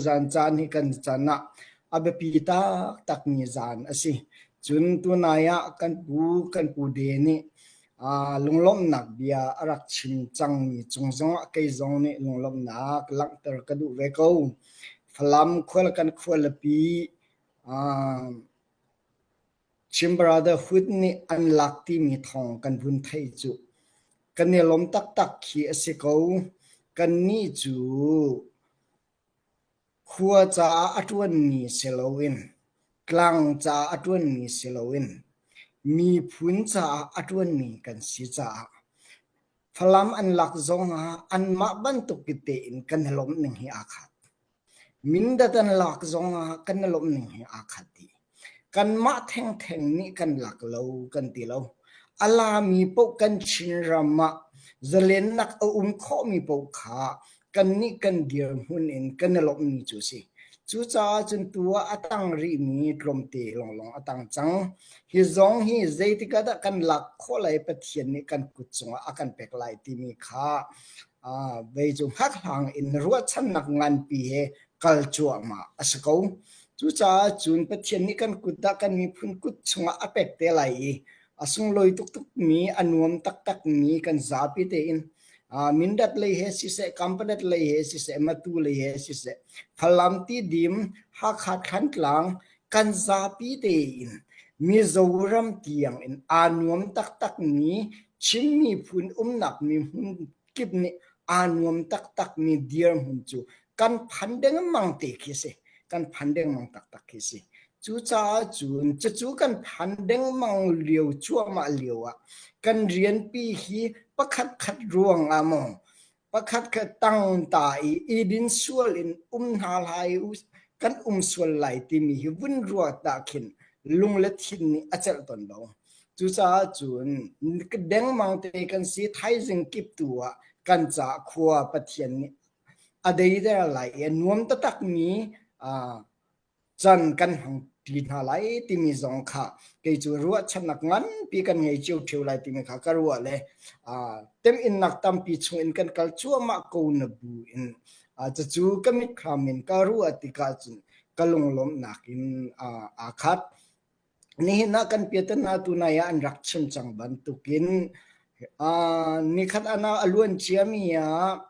Zan caan hi kan chan ah a biapi taktakmi zan a si. Cun tunai ah kan pu kan pu De nih lunglawmhnak bia a rak chim cangmi cung zongah kei zong nih lunglawmhnak langhter ka duh ve ko. Falam khual kan khualipi Chin Brotherhood nih an lak timi thawng kan vun theih cu kan i lawm taktak khi a si ko. Kannih cu Khua caah a ṭuanmi si loin tlang caah a ṭuanmi si loin miphun caah a ṭuanmi kan si caah Falam an lak zongah anmah bantuk tein kan i lawmh ning hi aa khat. Mindat an lak zongah kan i lawmh ning hi aa khat dih. Kanmah thengtheng nih kan lak lo kan ti lo. A lami paoh kan Chinram ah zalennak a um khawhmi paoh kha kannih kan dirhmun in kan i lawmhmi cu a si. Cucaah cun tu ah a tang rihmi tlawmte lawnglawng a tang cang. Hi zong hi zeitik ah dah kan lak khawh lai Pathian nih kan kut cungah a kan pek lai timi kha vei cu hngakhlang in ruahchannak nganpi he kal cuahmah a si ko. Cucaah cun Pathian nih kan kut ah kan miphun kut chungah a pek te lai i a sunglawi tuktukmi a nuam taktakmi kan zapi tein Mindat lei he siseh, Kampalet lei he siseh, Matu lei he siseh, Falam Tidim, Hakha Thlantlang kan zapi tein Mizoram tiang in aa nuam taktakmi Chin miphun umnak mi hmun kip nih aa nuam taktakmi dirhmun cu kan phan dengmang te khi si. Kan phan dengmang taktak khi si. Cucaah cun cucu kan phan dengmang lio cuahmah lio ah kan rianpi hi pakhat khat ruang ah maw pakhat khat tang ta i i din sual in um hna lai u kan um sual lai timi hi vun ruat ah khin lung le thin nih a celh tawn lo. Cucaah cun dengmang te kan si thaizing kip tu ah kan ca khua Pathian nih a deider lai i a nuam taktakmi can kan hmang ṭi hna lai timi zong kha kei cu ruahchannak nganpi kan ngei cio ṭheo lai timi kha ka ruah le teminnak tampi chungin kan kal cuahmah ko na bu in cucu ka mitthlam in ka ruah tikah cun ka lunglawmhnak in aa khat. Nihin ah kan piatana tunai ah an rak chim cang bantukin nikhat ana a luan ciami ah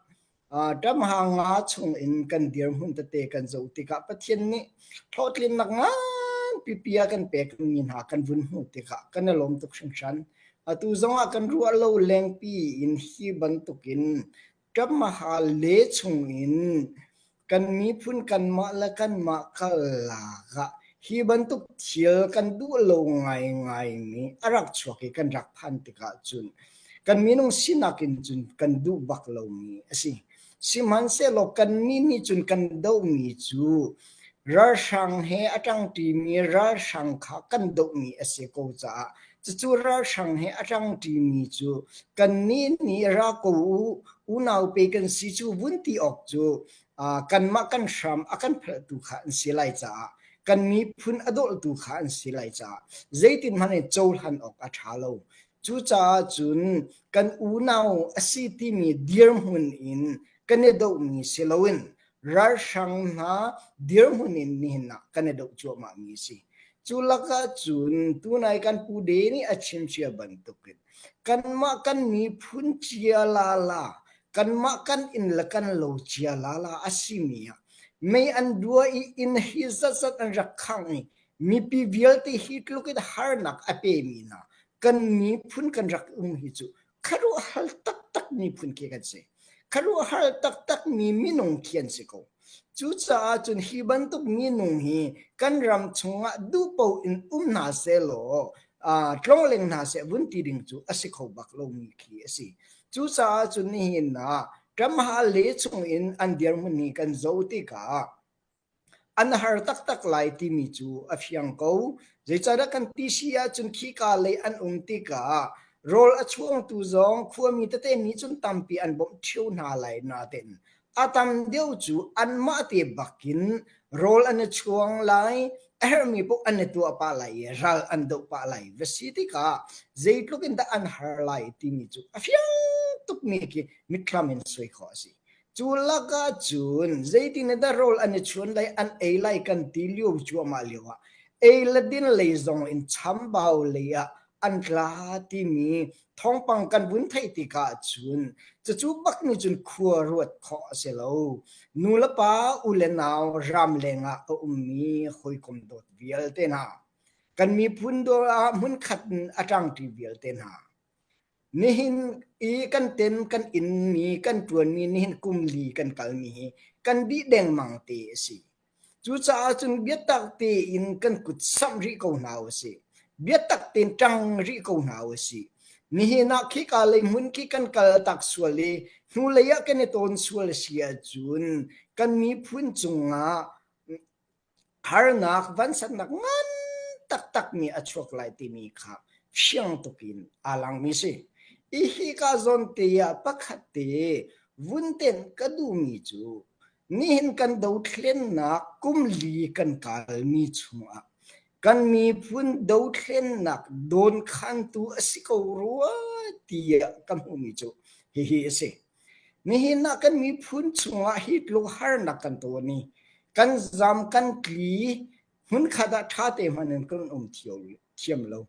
ṭamha nga chung in kan dirhmun tete kan zoh tikah Pathian nih hlawhtlinnak nganpipi a kan pekmi hna kan vun hmuh tikah kan i lawm tuk hringhran. Atu zongah kan ruah lo lengpi in hi bantukin Ṭamha le chungin kan miphun kanmah le kanmah karlak ah hi bantuk thil kan duh lo ngaingaimi a rak chuak i kan rak phan tikah cun kan minung sinak in cun kan duh bak lomi a si. Sihmanhsehlaw kannih nih cun kan dohmi cu ralhrang he a ṭangṭimi ralhrang kha kan dohmi a si ko caah cucu ralhrang he a ṭangṭimi cu kannih nih ra ko u unau pe kan si cu vun ti awk cu kanmah kan hram a kan phelhtu kha an si lai caah kan miphun a dawltu kha an si lai caah zeitin hmanh in cohlan awk a ṭha lo. Cucaah cun kan unau a si timi dirhmun in kan i dohmi si loin ralhrang hna dirhmun in nihin ah kan i doh cuahmahmi a si. Cu lakah cun tunai kan pu De nih a chimcia bantukin kanmah kan miphun cia lala kanmah kan inn le kan lo cia lala a simi ah mei an dua i inn hi zatzat an rak khangh i mipi vialte hi tluk in harnak a pemi hna kan miphun kan rak um hi cu khuaruahhar taktak miphun khi kan si. Khuaruahhar taktak mi minung khi an si ko. Cucaah cun hi bantuk minung hi kan ram chungah duhpoh in um hna sehlaw tlongleng hna seh vun ti ding cu a si kho bak lomi khi a si. Cucaah cun nihin ah Ṭamha le chungin an dirhmun hi kan zoh tikah An har taktak lai timi cu a fiang ko. Zeicahdah kan ti si ahcun khika lei an um tikah rawl a chuangtu zong khuami tete nih cun tampi an bawmh ṭheo hna lai nain a tam deuh cu anmah te bakin rawl an i chuang lai, a herhmi paoh an i tuah pah lai i ral an doh pah lai va si tikah zeitluk in dah an har lai timi cu a fiang tukmi khi mitthlam in suai khawh a si. Cu lakah cun zeitin dah rawl an i chuan lai an ei lai kan ti lio cuahmah lio ah ei le din lei zong in chambau lei ah an tla timi thawngpang kan vun theih tikah cun cucu bak nih cun khua ruat khawh a si lo. Nu le pa u le nau ramleng ah a ummi hawikom dawt vialte hna kan miphun dawr ah hmunkhat in a ṭangṭi vialte hna Nihin i kan tem kan inmi kan ṭuanmi nihin kum li kan kalmi hi kan dih dengmang te a si. Cucaah cun biatak tein kan kut samh rih ko hna usih. Biatak tein ṭang rih ko hna usih. Nihin ah khika lei hmun khi kan kal tak sual i hnulei ah kan i tawn sual si ahcun kan miphun cungah harnak vansannak ngan taktakmi a chuak lai timi kha fiang tuk in aa langmi si. I hika zawn te ah pakhat te vun tenh ka duhmi cu nihin kan dothlennak kum li kan kalmi chungah kan miphun dothlennak dawnkhantu a si ko rua tiah ka hmuhmi cu hihi a si. Nihin ah kan miphun chungah hi tluk harnak kan ton i kan zam kan tli hmunkhat ah ṭha te hmanh in kan um thiam lo.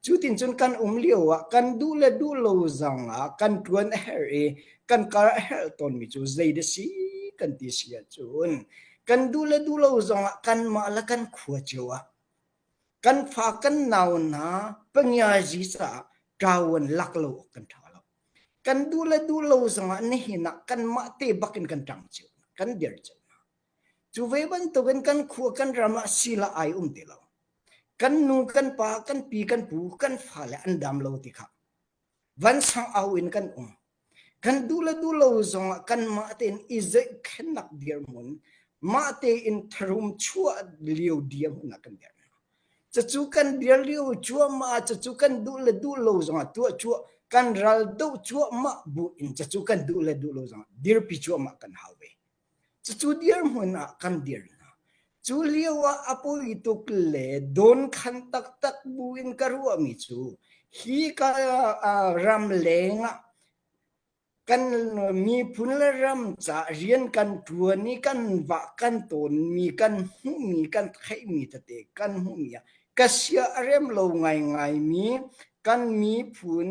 Cutin cun kan um lio ah kan duh le duh lo zong ah kan ṭuan a herh i kan kar a herh tawnmi cu zei dah si kan ti si ahcun kan duh le duh lo zong ah kanmah le kan khua cio ah kan fa kan nau hna pangiazi caah ṭawan lak lo awk kan ṭha lo. Kan duh le duh lo zongah nihin ah kanmah te bak in kan ṭang cio kan dir cio hna. Cu ve bantukin kan khua kan ram ah sila ai um ti lo. Kan nu kan pa kan pi kan pu kan fale an dam lo ti kha vansang au in kan um. Kan duh le duh lo zongah kanmah tein i zohkhennak dirhmun mah tein tharum chuah lio dirhmun ah kan dir. Cucu kan dir lio cuahmah cucu kan duh le duh lo zongah tuah cuah kan ral doh cuahmah bu in cucu kan duh le duh lo zongah dirpi cuahmah kan hau ve. Cucu dirhmun ah kan dir hna. Cu lio ah a poi tuk le dawnkhan taktak bu in ka ruahmi cu hi ka ram leng ah Kan miphun le ram ca rian kan ṭuan i kan vah kan tawnmi, kan hmuhmi, kan theihmi tete kan hmuhmi ah ka sia a rem lo ngaingaimi kan miphun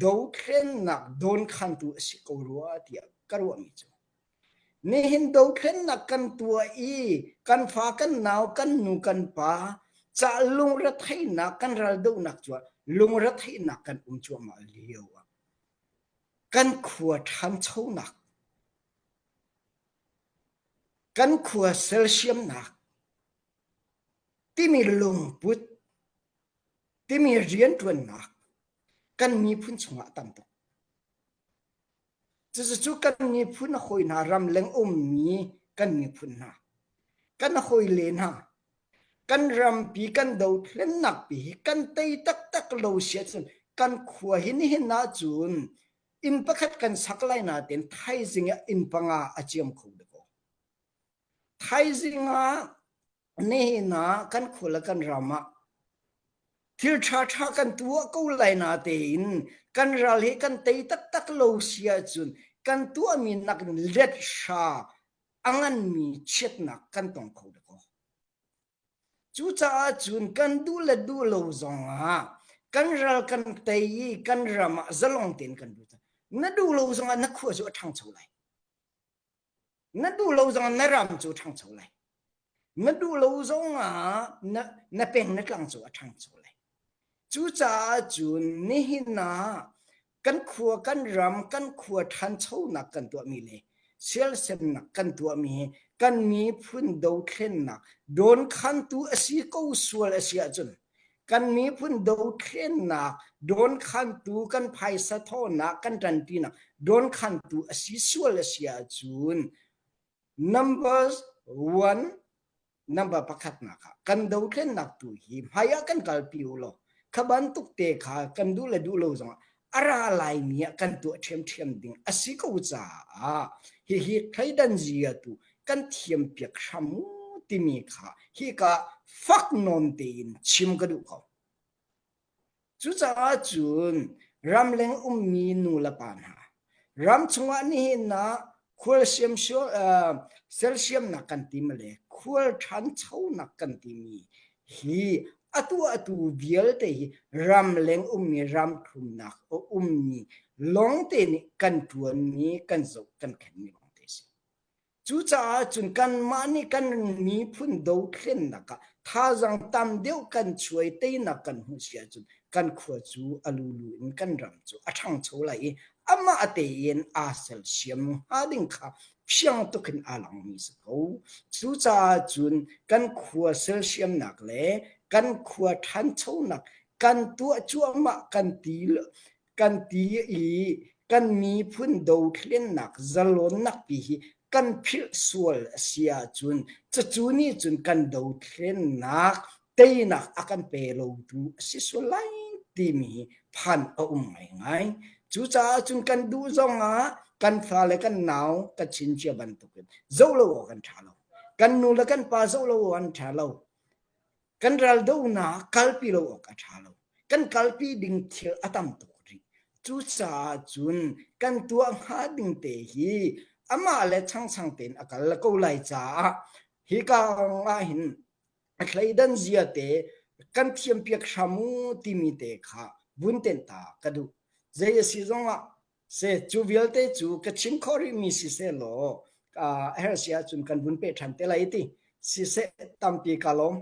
dothlennak dawnkhantu a si ko rua tiah ka ruahmi cu. Nihin dothlennak kan tuah i kan fa kan nau kan nu kan pa ca lungretheihnak kan raldohnak cu lungretheihnak kan um cuahmah lio ah Kan khua ṭhanchonak, kan khua sersiamnak timi lungput, timi rianṭuannak kan miphun chungah a tam tuk. Cucu kan miphun hawi hna ramleng ummi kan miphun hna, kan hawile hna, kan rampi kan dothlennak pi hi kan tei taktak lo si ahcun kan khua hi nihin ahcun inn pakhat kan sak lai nain thaizing ah inn panga a ciam kho dakaw. Thaizing ah nihin ah kan khua le kan ram ah thil ṭhaṭha kan tuah ko lai natein kan ral hi kan tei taktak lo si ahcun kan tuahmi nak in let hra a nganmi chiatnak kan tong kho dakaw. Cucaah cun kan duh le duh lo zongah kan ral kan tei i kan ram ah zalong tein kan lut. Na duh lo zongah na khua cu a ṭhangcho lai. Na duh lo zongah na ram cu a ṭhangcho lai. Na duh lo zongah na, na peng na tlang cu a ṭhangcho lai. Cucaah cun nihin ah kan khua kan ram kan khua ṭhanchonak kan tuahmi le sialsemnak kan tuahmi hi kan miphun dothlennak dawnkhantu a si ko sual a si ahcun kan miphun dothlennak dawnkhantu kan phaisa thawhnak kan ṭanṭinak dawnkhantu a si sual a si ahcun numbers one number pakhatnak ah kan dothlennak tu hi hmai ah kan kalpi u law kha bantuk te kha kan duh le duh lo zongah a ra laimi ah kan tuah ṭhiamṭhiam ding a si ko caah hihi thleidan zia tu kan thiam piak hram u timi kha hika fak nawn tein chim ka duh ko. Cucaah cun ramleng ummi nu le pa hna, ram chungah nihin ah. Khual sersiamnak kan timi le khual ṭhanchonak kan timi hi atu atu vialte hi ramleng ummi ramthumnak a ummi lawngte nih kan ṭuanmi kan zoh kan khenmi lawngte a si. Cucaah cun kanmah nih kan miphun dothlennak ah thazaang tam deuh kan chuai teinak kan hmuh si ahcun kan khua cu a lulu in kan ram cu a ṭhangcho lai i amah tein aa sersiam hnga ding kha fiang tuk in aa langmi si ko. Cucaah cun kan khua sersiamnak le kan khua ṭhanchonak kan tuah cuahmah kan ti kan ti i kan miphun dothlennak zalonnak pi hi kan philh sual a si ahcun cucu nih cun kan dothlennak teinak a kan pe lotu a si sual lai timi hi phan a um ngaingai. Cucaah cun kan duh zongah kan fale kan nau ka chin cia bantukin zoh lo awk an ṭha lo. Kan nu le kan pa zoh lo awk an ṭha lo. Kan raldohnak kalpi lo awk a ṭha lo. Kan kalpi ding thil a tam tuk rih. Cucaah cun kan tuah hnga ding te hi amah le changchang tein a kal ko lai caah hika ah hin a thleidan zia te kan thiampiak hram u timi te kha vun tenh ta ka duh. Zei a si zongah Se cu vialte cu ka chim khawh rihmi siseh law a herh si ahcun kan vun peh ṭhan te lai ti. Siseh tampi ka lawm.